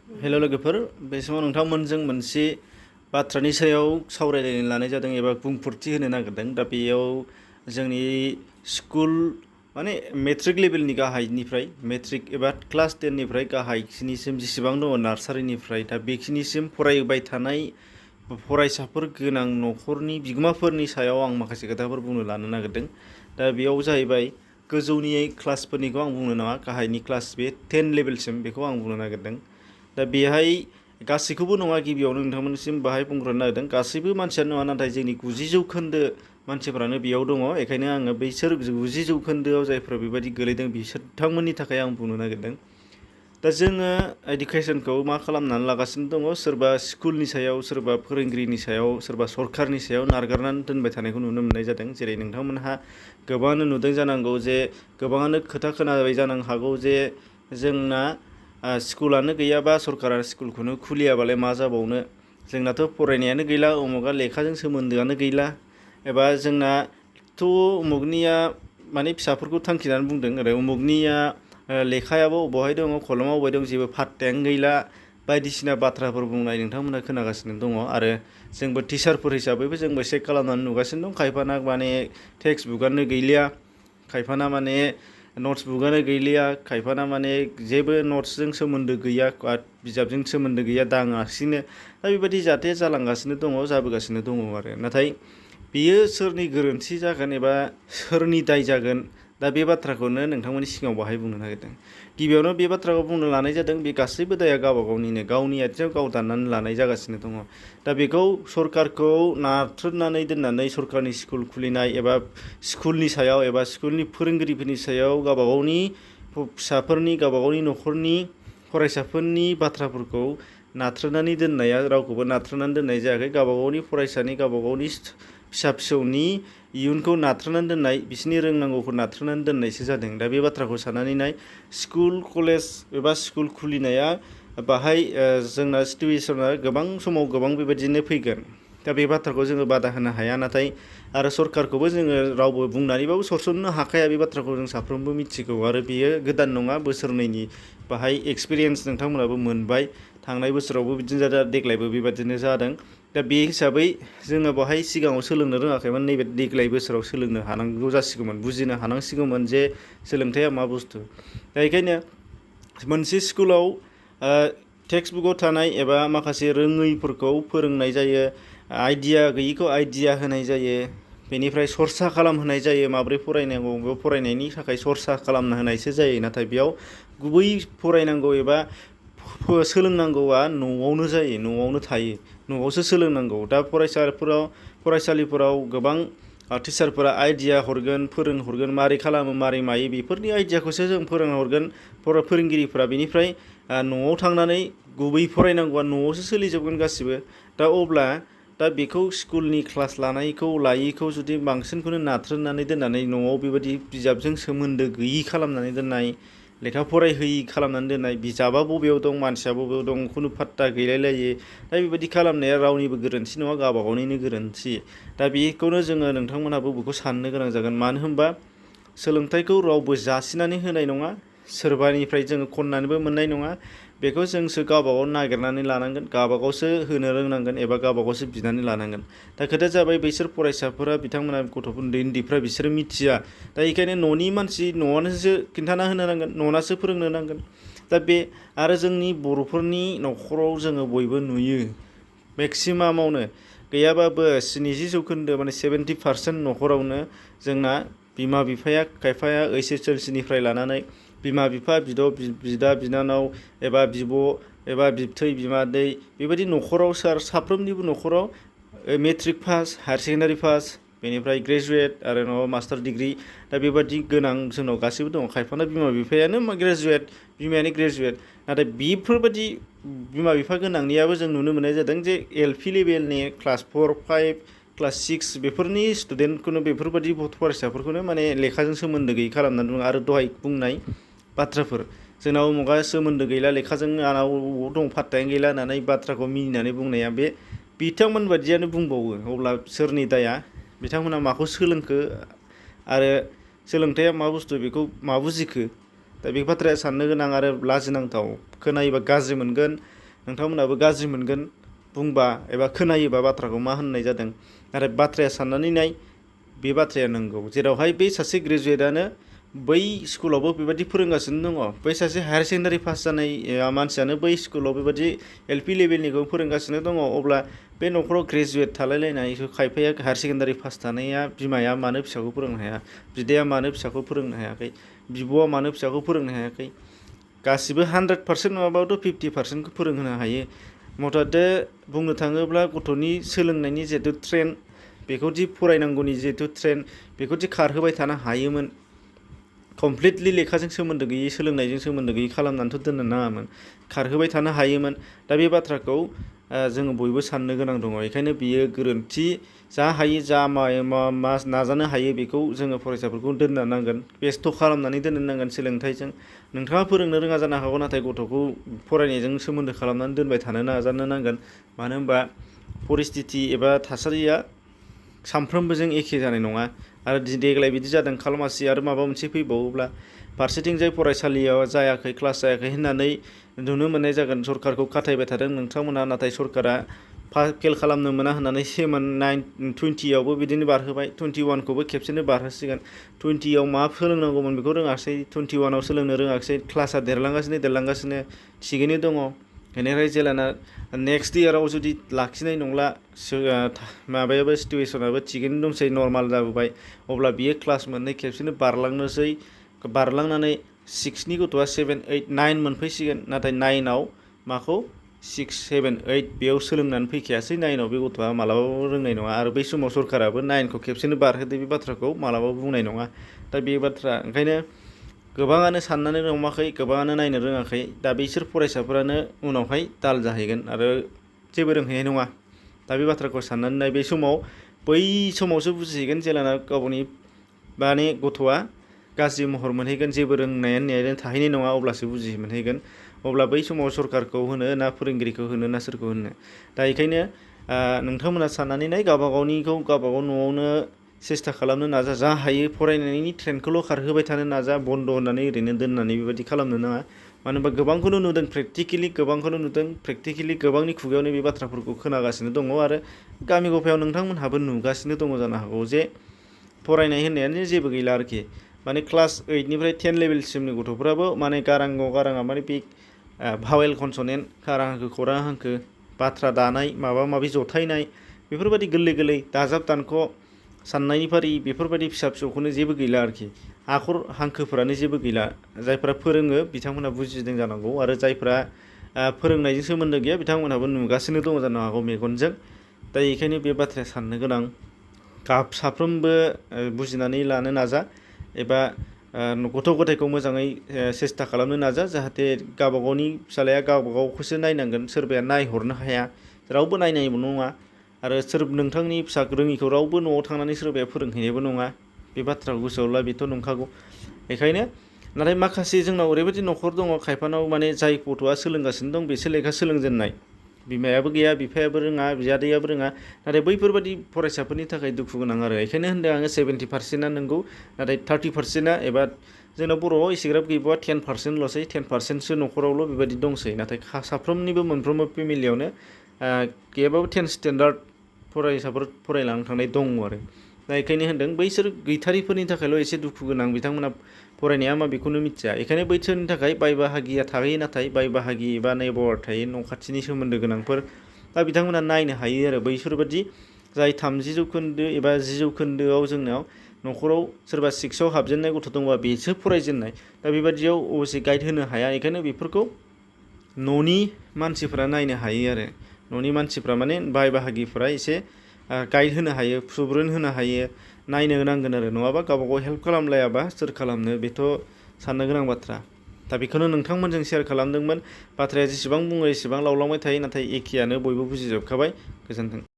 हेल' लोगोफोर, बे समाव नोंथांमोनजों मोनसे बाथ्रानि सायाव सावरायलायनो लानाय जादों एबा बुंफोरथि होनो नागिरदों। दा बेयाव जोंनि स्कुल माने मेट्रिक लेभेलनि गाहायनिफ्राय मेट्रिक एबा क्लास 10 निफ्राय गाहायखिनिसिम जेसेबां दङ नार्सारिनिफ्राय दा बेखिनिसिम फरायबाय थानाय फरायसाफोर गोनां न'खरनि बिगोमाफोरनि सायाव आं माखासे खोथाफोर बुंनो लानो नागिरदों। दा बेयाव जाहैबाय गोजौनि क्लासफोरनिखौ आं बुंनो नङा, गाहायनि क्लास बे 10 लेभेलसिम बेखौ आं बुंनो नागिरदों। दा बेहाय गासैखौबो नङा, गिबियावनो नोंथांमोननिसिम बाहाय बुंग्रोनो नागिरदों। गासैबो मानसियानो नङा, नाथाय जोंनि 90% मानसिफ्रानो बेयाव दङ। बेखायनो आङो बैसोर 90% जायफ्रा बेबायदि गोलैदों बिसोरथांमोननि थाखाय आं बुंनो नागिरदों। दा जोङो इडुकेसनखौ मा खालामनानै लागासिनो दङ, सोरबा स्कुलनि सायाव, सोरबा फोरोंगिरिनि सायाव, सोरबा सरकारनि सायाव नारगारनानै दोनबाय थानायखौ नुनो मोननाय जादों। जेरै नोंथांमोनहा गोबाङानो नुदों जानांगौ जे गोबाङानो खोथा खोनाबाय जानो हागौ जे जोंना स्कुलानो गैयाबा सरकारा स्कुलखौनो खुलियाबालाय मा जाबावनो, जोंनाथ' फरायनायानो गैला, उमुगा लेखाजों सोमोन्दोआनो गैला, एबा जोंनाथ' उमुगनिया माने फिसाफोरखौ थांखिनानै बुंदों आरो उमुगनिया लेखायाबो बबेहाय दङ, कलमाव बबेहाय दं, जेबो पात्तायानो गैला, बायदिसिना बाथ्राफोर बुंनाय नोंथांमोना खोनागासिनो दङ। आरो जोंबो टिचारफोर हिसाबैबो जोंबो चेक खालामनानै नुगासिनो दं। खायफाना माने टेक्स्ट बुकआनो गैलिया, खायफाना माने नट्स बुकआनो गैलिया, खायफाना माने जेबो नट्सजों सोमोन्दो गैया, बिजाबजों सोमोन्दो गैया, दाङासिनो। दा बेबायदि जाथाया जालांगासिनो दङ, जाबोगासिनो दङ आरो। नाथाय बेयो सोरनि गोरोन्थि जागोन एबा सोरनि दाय जागोन, दा बे बाथ्राखौनो नोंथांमोननि सिगाङाव बाहाय बुंनो नागिरदों। गिबियावनो बे बाथ्राखौ बुंनो लानाय जादों, बे गासैबो दाया गावबा गावनिनो, गावनि आथिङाव गाव दाननानै लानाय जागासिनो दङ। दा बेखौ सरकारखौ नारथ्रोदनानै दोननानै सरकारनि स्कुल खुलिनाय एबा स्कुलनि सायाव एबा स्कुलनि फोरोंगिरिफोरनि सायाव गावबा गावनि फिसाफोरनि, गावबा गावनि न'खरनि फरायसाफोरनि बाथ्राफोरखौ नारथ्रोदनानै दोननाया रावखौबो नारथ्रोदनानै दोननाय जायाखै। गावबा गावनि फरायसानि, गावबा गावनि फिसा फिसौनि इयुनखौ नारथ्रोदनानै दोननाय, बिसोरनि रोंनांगौखौ नारथ्रोदनानै दोननायसो जादों। दा बे बाथ्राखौ साननानै नाय, स्कुल कलेज एबा स्कुल खुलिनाया बाहाय जोंना सिटुवेसना गोबां समाव गोबां बेबायदिनो फैगोन। दा बे बाथ्राखौ जोङो बादा होनो हाया। नाथाय आरो सरकारखौबो जोङो रावबो बुंनानैबाबो सरसननो हाखाया, बे बाथ्राखौ जों साफ्रोमबो मिथिगौ। आरो बेयो गोदान नङा, बोसोरनैनि बाहाय एक्सपिरियेन्स नोंथांमोनाबो मोनबाय। थांनाय बोसोरावबो बिदिनो जादों, देग्लायबो बेबादिनो जादों। दा बे हिसाबै जोङो बाहाय सिगाङाव सोलोंनो रोङाखैमोन, नैबे देग्लाय बोसोराव सोलोंनो हानांगौ जासिगौमोन, बुजिनो हानांसिगौमोन जे सोलोंथाइया मा बुस्थु। दा बेखायनो मोनसे स्कुलाव टेक्स्ट बुकआव थानाय एबा माखासे रोङैफोरखौ फोरोंनाय जायो, आइडिया गैयिखौ आइडिया होनाय जायो, बेनिफ्राय सरसा खालामहोनाय जायो, माब्रै फरायनांगौ बेयाव फरायनायनि थाखाय सरसा खालामना होनायसो जायो। नाथाय बेयाव गुबै फरायनांगौ एबा सोलोंनांगौआ न'आवनो जायो, न'आवनो थायो, न'आवसो सोलोंनांगौ। दा फरायसालिफोराव गोबां टिचारफोरा आइडिया हरगोन, फोरोंहरगोन, मारै खालामो मारै मायो, बेफोरनि आइडियाखौसो जों फोरोंहरगोन फोरोंगिरिफोरा। बेनिफ्राय न'आव थांनानै गुबै फरायनांगौआ न'आवसो सोलिजोबगोन गासिबो। दा अब्ला बेखौ स्कुलनि क्लास लायैखौ जुदि बांसिनखौनो नारथ्रोदनानै दोननानै न'आव बेबायदि बिजाबजों सोमोन्दो गैयि खालामनानै दोननाय, लेखा फरायहोयि खालामनानै दोननाय, बिजाबा बबेयाव दं, मानसिया बबेयाव दं, खुनु पात्ता गैलायलायै, दा बेबायदि खालामनाया रावनिबो गोरोन्थि नङा, गावबा गावनिनो गोरोन्थि। दा बेखौनो जोङो नोंथांमोनहाबो बेखौ साननो गोनां जागोन। मानो होनबा सोलोंथाइखौ रावबो जासिनानै होनाय नङा, सोरबानिफ्राय जोङो खननानैबो मोननाय नङा। बेखौ जोंसो गावबा गाव नागिरनानै लानांगोन, गावबा गावसो होनो रोंनांगोन एबा गावबा गावसो बिनानै लानांगोन। दा खोथाया जाबाय, बैसोर फरायसाफोरा, बिथांमोना गथ'फोर उन्दैफ्रा बिसोरो मिथिया। दा बेखायनो न'नि मानसि, न'आनोसो खिन्थाना होनो नांगोन, न'नासो फोरोंनो नांगोन। दा बे आरो जोंनि बर'फोरनि न'खराव जोङो बयबो नुयो, मेक्सिमामावनो गैयाबाबो 70% माने 70% न'खरावनो जोंना बिमा बिफाया, खायफाया HSLC निफ्राय लानानै बिमा बिफा, बिदा बिनानाव एबा बिब' एबा बिबथै बिमादै, बेबायदि न'खराव साफ्रोमनिबो न'खराव matric pass, higher secondary pass, बेनिफ्राय ग्रेजुवेट आरो नङाबा मास्टार डिग्रि, दा बेबादि गोनां जोंनाव गासैबो दङ। खायफाना बिमा बिफायानो ग्रेजुवेट, बिमायानो ग्रेजुवेट। नाथाय बेफोरबायदि बिमा बिफा गोनांनियाबो जों नुनो मोननाय जादों जे LP लेभेलनि क्लास 4, 5, क्लास 6 बेफोरनि स्टुडेन्टखौनो, बेफोरबायदि फरायसाफोरखौनो माने लेखाजों सोमोन्दो गैयि खालामनानै दङ। आरो दहाय बुंनाय बाथ्राफोर, जोंनाव उमुगा सोमोन्दो गैला, लेखाजों आंनाव बबाव दं पात्तायानो गैला होननानै बाथ्राखौ मिनिनानै बुंनाया, बे बिथांमोन बायदियानो बुंबावो। अब्ला सोरनि दाया? बिथांमोना माखौ सोलोंखो आरो सोलोंथाइया मा बुस्थु बेखौ मा बुजिखो? दा बे बाथ्राया साननो गोनां आरो लाजिनांथाव। खोनायोबा गाज्रि मोनगोन, नोंथांमोनाबो गाज्रि मोनगोन बुंबा एबा खोनायोबा बाथ्राखौ मा होननाय जादों। नाथाय बाथ्राया साननानै नाय, बे बाथ्राया नंगौ। जेरावहाय बै सासे ग्रेजुवेटआनो बै स्कुलावबो बेबायदि फोरोंगासिनो दङ, बै सासे हायार सेकेन्डारि पास जानाय मानसियानो बै स्कुलाव बेबायदि LP लेभेलनिखौ फोरोंगासिनो दङ, अब्ला बे न'खराव ग्रेजुवेट थालायलायनाय खायफाया हायार सेकेन्डारि पास थानाया बिमाया मानो फिसाखौ फोरोंनो हाया, बिदाया मानो फिसाखौ फोरोंनो हायाखै, बिब'आ मानो फिसाखौ फोरोंनो हायाखै। गासिबो 100% नङाबाबोथ' 50%खौ फोरोंहोनो हायो। मथ'थे बुंनो थाङोब्ला गथ'नि सोलोंनायनि जिहेतु ट्रेन्ड, बेखौदि फरायनांगौनि जिहेतु ट्रेन्ड, बेखौदि खारहोबाय थानो हायोमोन। कमप्लिटलि लेखाजों सोमोन्दो गैयै, सोलोंनायजों सोमोन्दो गैयै खालामनानैथ' दोननो नाङामोन, खारहोबाय थानो हायोमोन। दा बे बाथ्राखौ जोङो बयबो साननो गोनां दङ। बेखायनो बियो गोरोन्थि। जा हायो, जा मा नाजानो हायो बेखौ जोङो फरायसाफोरखौ दोननो नांगोन, बेस्थ' खालामनानै दोननो नांगोन सोलोंथाइजों। नोंथाङा फोरोंनो रोङा जानो हागौ, नाथाय गथ'खौ फरायनायजों सोमोन्दो खालामनानै दोनबाय थानो नाजानो नांगोन। मानो होनबा परिस्थिति एबा थासारिया सामफ्रोमबोजों एखे जानाय नङा। आरो देग्लाय बिदि जादों, खालमासि आरो माबा मोनसे फैबावोब्ला फारसेथिंजाय फरायसालियाव जायाखै, क्लास जायाखै होननानै नुनो मोननाय जागोन। सरकारखौ खाथायबाय थादों नोंथांमोना, नाथाय सरकारा फेल खालामनो मोना होननानै 20आवबो बिदिनो बारहोबाय, 21खौबो खेबसेनो बारहोसिगोन। 20आव मा फोरोंनांगौमोन बेखौ रोङासै, 21आव सोलोंनो रोङासै, क्लासआ देरलांगासिनो थिगैनो दङ। बेनिफ्राय जेलाना नेक्स्ट इयाराव जुदि लाखिनाय नंला, माबायाबो सिटुवेसनाबो थिगैनो दंसै, नर्माल जाबोबाय, अब्ला बियो क्लास मोननै खेबसेनो बारलांनोसै, बारलांनानै 6नि गथ'आ 7, 8, 9 मोनफैसिगोन। नाथाय 9आव माखौ 6, 7, 8 बेयाव सोलोंनानै फैखायासै, 9आव बे गथ'आ मालाबाबो रोंनाय नङा। आरो बै समाव सरकाराबो 9खौ खेबसेनो बारहोदो बे बाथ्राखौ मालाबाबो बुंनाय नङा। दा बे बाथ्रा ओंखायनो गोबाङानो साननानै हमाखै, गोबाङानो नायनो रोङाखै। दा बिसोर फरायसाफोरानो उनावहाय दाल जाहैगोन आरो जेबो रोंहैनाय नङा। दा बे बाथ्राखौ साननानै नाय, बै समावसो बुजिहैगोन जेलाना गावनि माने गथ'आ गाज्रि महर मोनहैगोन, जेबो रोंनायानो थाहैनाय नङा, अब्लासो बुजि मोनहैगोन। अब्ला बै समाव सरकारखौ होनो ना फोरोंगिरिखौ होनो ना सोरखौ होनो। दा बेखायनो नोंथांमोना साननानै नाय, गावबागावनिखौ गावबागाव न'आवनो सेस्था खालामनो नाजा, जा हायो फरायनायनि ट्रेन्डखौल' खारहोबाय थानो नाजा, बन्द' होननानै ओरैनो दोननानै बेबायदि खालामनो नाङा। मानो होनबा गोबांखौनो नुदों, प्रेक्टिकेलि गोबांनि खुगायावनो बे बाथ्राफोरखौ खोनागासिनो दङ। आरो गामि गफायाव नोंथांमोनहाबो नुगासिनो दङ जानो हागौ जे फरायनाय होननायानो जेबो गैला आरोखि। माने क्लास 8निफ्राय 10 लेभेलसिमनि गथ'फोराबो माने गाराङा माने बे भावेल कनसनेन्ट, गारां हांखो, खौरां हांखो, बाथ्रा दानाय, माबा माबि जथायनाय, बेफोरबायदि गोरलै दाजाब दानख' साननायनि फारि, बेफोरबायदि फिसा-फिसौखौनो जेबो गैला आरोखि। आखर हांखोफोरानो जेबो गैला। जायफोरा फोरोङो बिथांमोनहा बुजिदों जानांगौ, आरो जायफोरा फोरोंनायजों सोमोन्दो गैया बिथांमोनहाबो नुगासिनो दङ जानो हागौ मेगनजों। दा बेखायनो बे बाथ्राया साननो गोनां। साफ्रोमबो बुजिनानै लानो नाजा, एबा गथ' गथायखौ मोजाङै सेस्था खालामनो नाजा, जाहाथे गावबागावनि फिसालाया गावबागावखौसो नायनांगोन, सोरबाया नायहरनो हाया, रावबो नायनायबो नङा। आरो नोंथांनि फिसा रोङिखौ रावबो न'आव थांनानै सोरबाया फोरोंहैनायबो नङा। बे बाथ्राखौ गोसोआव ला, बेथ' नंखागौ। बेखायनो नाथाय माखासे जोंनाव ओरैबायदि न'खर दङ, खायफानाव माने जाय गथ'आ सोलोंगासिनो दं बेसो लेखा सोलोंजेननाय, बिमायाबो गैया, बिफायाबो रोङा, बियादैयाबो रोङा। नाथाय बैफोरबायदि फरायसाफोरनि थाखाय दुखु गोनां आरो। बेखायनो होन्दों आङो 70%आ नंगौ, नाथाय 30%आ, एबा जोंनाव बर'आव एसेग्राब गैबावा 10%ल'सै, 10%सो न'खरावल' बेबायदि दंसै। नाथाय साफ्रोमनिबो मोनफ्रोमबो फेमिलियावनो गैयाबाबो 10 स्टेन्डार्ड फरायसाफोर फरायलांनो थांनाय दङ आरो। दा बेखायनो होन्दों बैसोर गैथारिफोरनि थाखायल' एसे दुखु गोनां, बिथांमोना फरायनाया मा बेखौनो मिथिया। बेखायनो बैसोरनि थाखाय बाय बाहागिया थाहैयो, नाथाय बाय बाहागि एबा नेबर थायो, न' खाथिनि सोमोन्दो गोनांफोर। दा बिथांमोना नायनो हायो आरो, बैसोरबायदि जाय 30% एबा 10%आव जोंनाव न'खराव सोरबा 6आव हाबजेननाय गथ' दंबा बेसो फरायजेननाय। दा बेबायदियाव अबसे गाइड होनो हाया। बेखायनो बेफोरखौ न'नि मानसिफोरा नायनो हायो आरो। न'नि मानसिफ्रा माने बाय बाहागिफ्रा एसे गाइड होनो हायो, सुबुरुन होनो हायो, नायनो नांगोन आरो। नङाबा गावबागाव हेल्प खालामलायाबा सोर खालामनो, बेथ' साननो गोनां बाथ्रा। दा बेखौनो नोंथांमोनजों शेयार खालामदोंमोन। बाथ्राया जेसेबां बुङो एसेबां लावलांबाय थायो, नाथाय एखेयानो, बयबो बुजिजोबखाबाय। गोजोन्थों।